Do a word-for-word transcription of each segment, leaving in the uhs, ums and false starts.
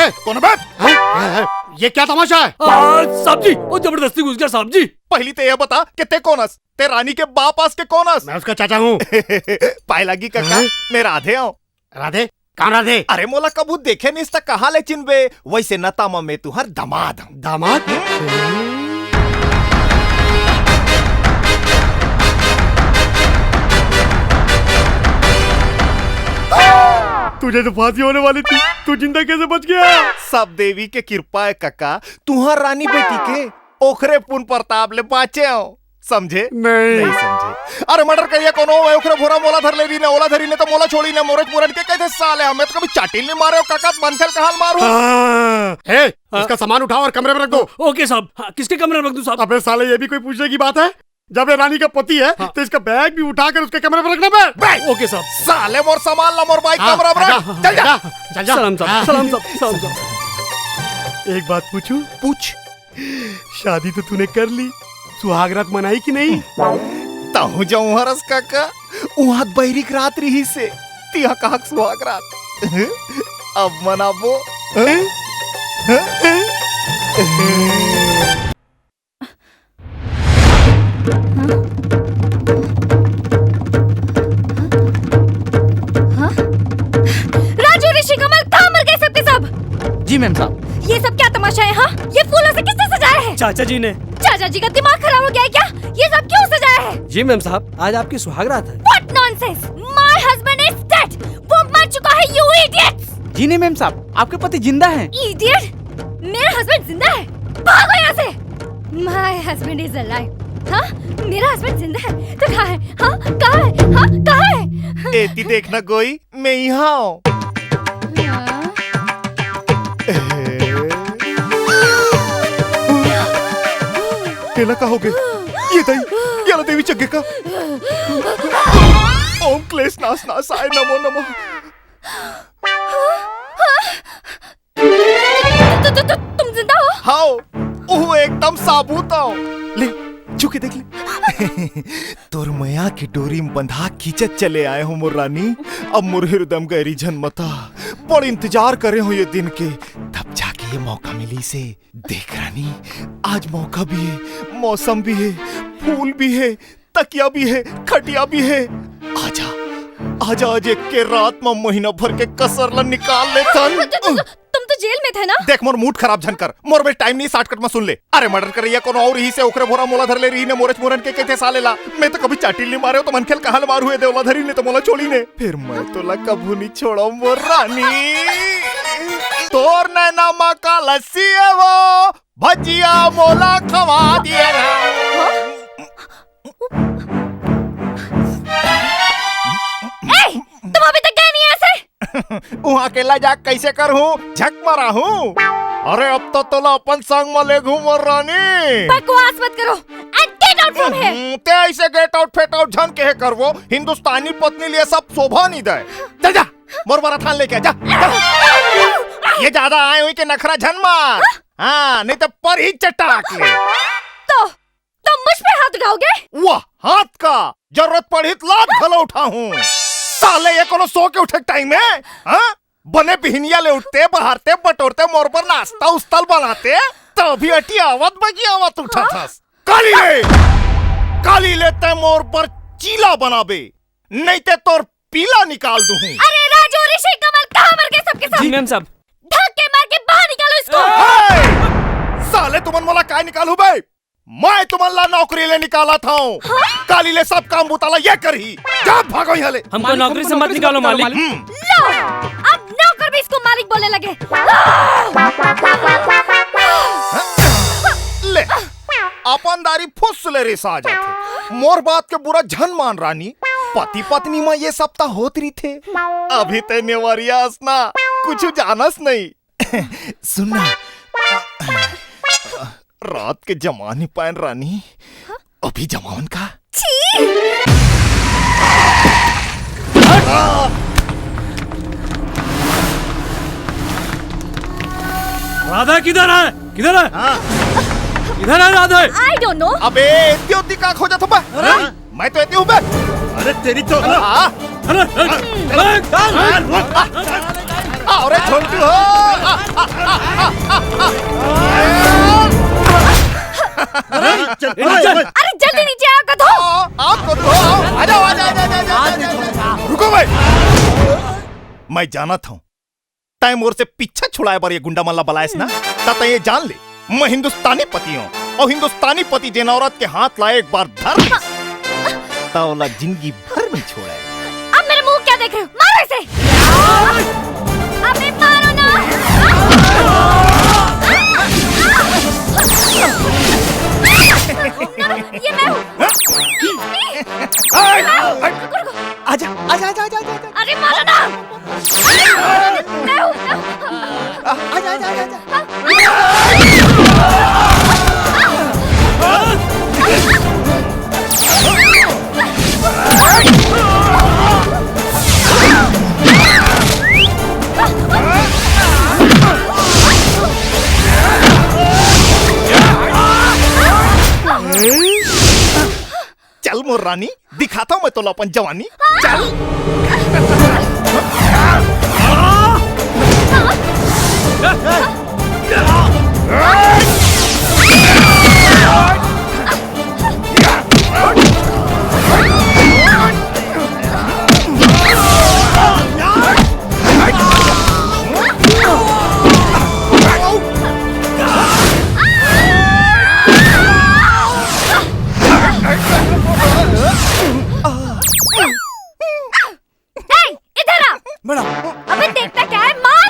ए, कौन बे? हैं? हैं? ये क्या तमाशा है? आ, साहब जी, वो जबरदस्ती घुस गया साहब जी। पहली ते ये बता कि ते कौन अस? ते रानी के बाप अस के कौन अस? मैं उसका चाचा हूँ। पाए लागी कका, हैं? मैं राधे हूँ। राधे? कौन राधे? अरे मोला कभू देखे नहीं त कहाँ ले चिन्हबे? वैसे नता म मैं तुहर दमाद हूँ। दमाद? तुझे तो फांसी होने वाली थी, तू जिंदा कैसे बच गया? सब देवी के कृपा है कका, तुहर रानी बेटी के ओखरे पुन प्रताप ले बाँचे हंव, समझे? नहीं। नहीं समझे। अरे मर्डर करिया कोनो, मैं ओखरे भोरा मोला धर ले रही ने, ओला धरी ने तो मोला छोड़ी ने, मोरेच मुरन के कहते साले, हमें तो कभी चाटी नहीं मारे हो काका, मनखेल कहाल मारू। हाँ। ए, हाँ। इसका सामान उठाओ और कमरे में रख दो। ओ-, ओके साहब। हाँ, किसके कमरे में रख दूं साहब? अबे साले, ये भी कोई पूछने की बात है? जब ये रानी का पति है, हाँ। तो इसका बैग भी उठाकर उसके कमरे में रखना बे। बे! ओके साहब। साले मोर सामान ला मोर बाइक हाँ, कमरा में रख। हाँ, चल जा। हाँ, चल जा। सलाम साहब, हाँ। सलाम साहब, सलाम साहब। एक बात पूछूं? पूछ। शादी तो तूने कर ली, सुहाग रात मनाई कि नहीं? तहूं जाऊं हरस काका, उहां बैरिक रात रही से, तिहा कहक सुहाग रात। अब मनाबो। हाँ? राजू, ऋषि, कमल, कहाँ मर गए सबके सब? जी मैम साहब। ये सब क्या तमाशा है, हाँ? ये फूलों से किसने सजाया है? चाचा जी ने। चाचा जी का दिमाग खराब हो गया है क्या? ये सब क्यों सजाया है? जी मैम साहब, आज आपकी सुहाग रात है। What nonsense! My husband is dead! वो मर चुका है, you idiots! जी नहीं मैम साहब, आपके पति जिंदा हैं। Idiot! मेरा हस्बैंड जिंदा है? भागो यहाँ से! My husband is alive. हाँ, मेरा हस्बैंड जिंदा है तो कहाँ है? हाँ, कहाँ है? हाँ, कहाँ है? एती देखना गोई, मैं यहाँ हूँ। हाँ? एला का होगे? ये दई, ये ला देवी चग्गे का। ओम क्लेश नाश नाशाय नमो नमः। तु, तु, तु, तुम जिंदा हो? हाओ, ओह एकदम साबुत हो। ले, छू के देख ले। तोर मया के डोरी में बंधा खींचत चले आए हो मोर रानी। अब मोर हृदय में गैरी झन मता। बड़ इंतजार करे हो ये दिन के, तब जाके ये मौका मिली से। देख रानी, आज मौका भी है, मौसम भी है, फूल भी है, तकिया भी है, खटिया भी है। आजा, आजा, आज एक के रात में महीना भर के कसर ला निकाल लेथन। तु, तु, तु, तुम तो जेल में थे ना? देख, मोर मूड खराब झन कर, मोर में टाइम नहीं, शॉर्टकट में सुन ले। अरे, मर्डर करैया कोनो और ही से ओखरे भोरा मोला धर ले रही ने, मोरेच मुरन के कहते साले ला। मैं तो कभी चाटिल नहीं मारे हो, तो मनखेल कहाँ ले मारू है, देवला धरी ने तो मोला छोड़ी ने। फिर मैं तो ला कभू नहीं छोड़ो मोर रानी। तोर नैना मा का लस्सी है वो, भजिया मोला खवा दिए ना। ए, तुम अभी तक गए नहीं ऐसे? उहाँ के ला जा कैसे कर हूँ, झक मरा हूँ। अरे अब तो तोला अपन संग में ले घूम रानी। बकवास मत करो and get out from here। हम्म, ते ऐसे गेट आउट फेट आउट झन के करवो, हिंदुस्तानी पत्नी लिए सब शोभा नहीं दे। चल जा, मोर बर थान लेके आ, जा, जा। ये ज्यादा आए हुई के नखरा झन मार। हाँ, नहीं तो पर ही चटाक ले। तो, तो मुझ पे हाथ उठाओगे? वाह, हाथ का जरूरत पड़ी तो लात घलो उठाऊं। साले, ये कोनो सो के उठे टाइम है? हाँ? बने बिहनिया ले उठते, बहारते, बटोरते, मोर पर नाश्ता उस्ता ल बनाते, तभी अटी आवत बगी आवत उठा हाँ? थस। काली ले, काली ले ते मोर पर चीला बनाबे, नहीं ते तोर पीला निकाल दूं। अरे राजू, ऋषि, कमल, कहाँ मर गए सबके सब? जी मैम साहब। धक्के मार के बाहर निकालो इसको। ए! साले तुमन मोला काय निकालू बे? मैं तुमन ला नौकरी ले निकालत हूँ। हाँ? काली ले सब काम बुता ला ये करही। जा भागो यहाँ ले। हमको नौकरी से मत निकालो मालिक। हम्म। लो, अब नौकर भी इसको मालिक बोलने लगे। ले, अपन दारी फुस ले रे साजा थे। मोर बात के बुरा झन मान रानी। पति पत्नी में ये सब ता होत रही थे। अभी ते नेवरिया अस ना, कुछ जानस नहीं। सुन ना, रात के जमा नहीं पायन रानी, अभी जमावन का? छी! राधा किधर है? किधर है? हाँ। किधर है राधा? I don't know। अबे, इतनी होती का खो जाता बा? अरे? मैं तो एती हूँ बे। अरे तेरी तो। हाँ। अरे, अरे, अरे, अरे, अरे, अरे झोंटू हो। अरे, चल, अरे, चल। अरे, जल्दी नीचे आ, गधो। आओ, आओ, गधो, आओ। आ जाओ, आ जाओ, आ जाओ, आ जाओ, आ जाओ, आ जाओ। रुको भाई। मैं जानत हूँ, तैं मोर से पीछा छुड़ाए बर ये गुंडा मन ला बलायस ना, त तैं ये जान ले, मैं हिंदुस्तानी पति हूँ, और हिंदुस्तानी पति जेन औरत के हाथ ला एक बार धर, त ओला जिंदगी भर नहीं छोड़े। अब मेरे मुंह क्या देख रहे हो? मारो इसे। अबे मारो ना। ये मैं हूँ। रुको, रुको। आजा, आजा, आजा, आजा, आजा। अरे मारो ना। मैं हूँ। आ, आजा, आजा, आजा, आजा। चल मोर रानी, दिखाता हूँ मैं तोला अपन जवानी। चल। ए, इधर आ। मैडम। अबे देखता क्या है, मार।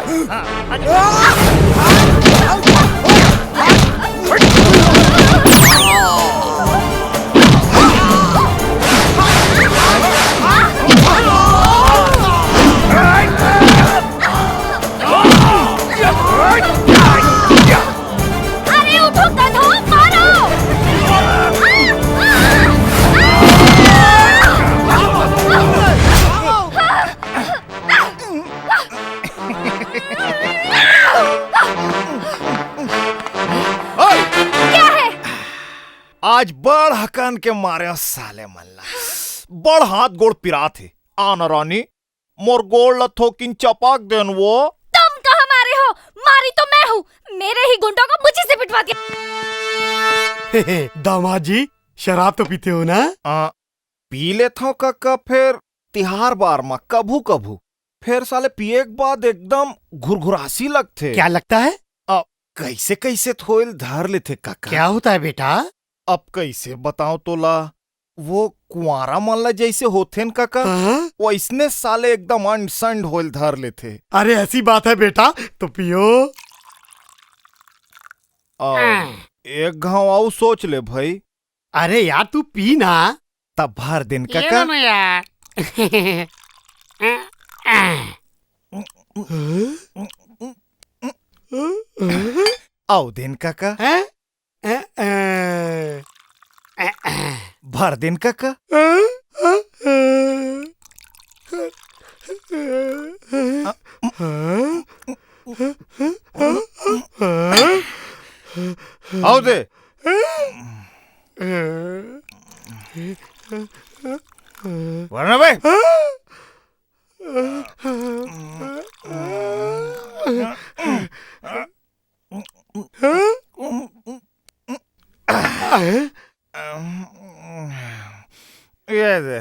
अरे उठो गधो, मारो। ओए! क्या है? आज बड़ हकन के मारे हो साले मन ला। बड़ हाथ गोड़ पिरात हे। आ न रानी, मोर गोड़ ला थोकिन चपक देन वो। तुम कहाँ मारे हो? मारी तो मैं हूँ। मेरे ही गुंडों को मुझे से पिटवा दिया। दामाद जी, शराब तो पीते हो ना? आ, पी लेथव कका, फेर तिहार बार म कभू कभू। फेर साले पिए के बाद एकदम घुरघुरासी लगथे। क्या लगता है? अ, कैसे कैसे थोइल धर लेथे कका। क्या होता है बेटा? अब कैसे बताओ तोला, वो कुंवारा मन ला जैसे होथे न कका, हाँ? वैसने साले एकदम अंड संड होइल धर लेथे। अरे ऐसी बात है बेटा, तो पियो। अ, हाँ। एक घाव आऊ सोच ले भाई। अरे यार, तू पी ना। तब भर दिन ये कका। लो ना यार। अउ दिन कका। हैं? अ, अ। भर दिन कका। अ, अ, अ। अउ दे। वरना बे। ये दे,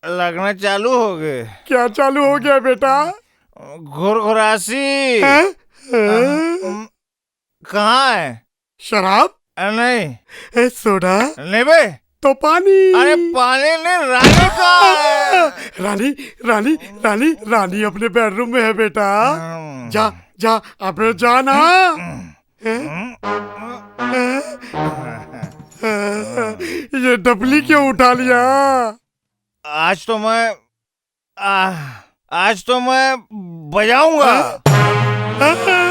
लगना चालू हो गए। क्या चालू हो गया बेटा? घुरघुरासी। हैं? कहाँ है? शराब? अ, नहीं। ए, सोडा? नहीं बे। तो पानी। अरे पानी नहीं, रानी कहाँ है? रानी, रानी, रानी, रानी अपने बेडरूम में है बेटा। हम्म। जा, जा, अबे जा ना। हम्म। हैं? हैं? ये डबली क्यों उठा लिया? आज तो मैं आ, आज तो मैं बजाऊंगा। हाँ?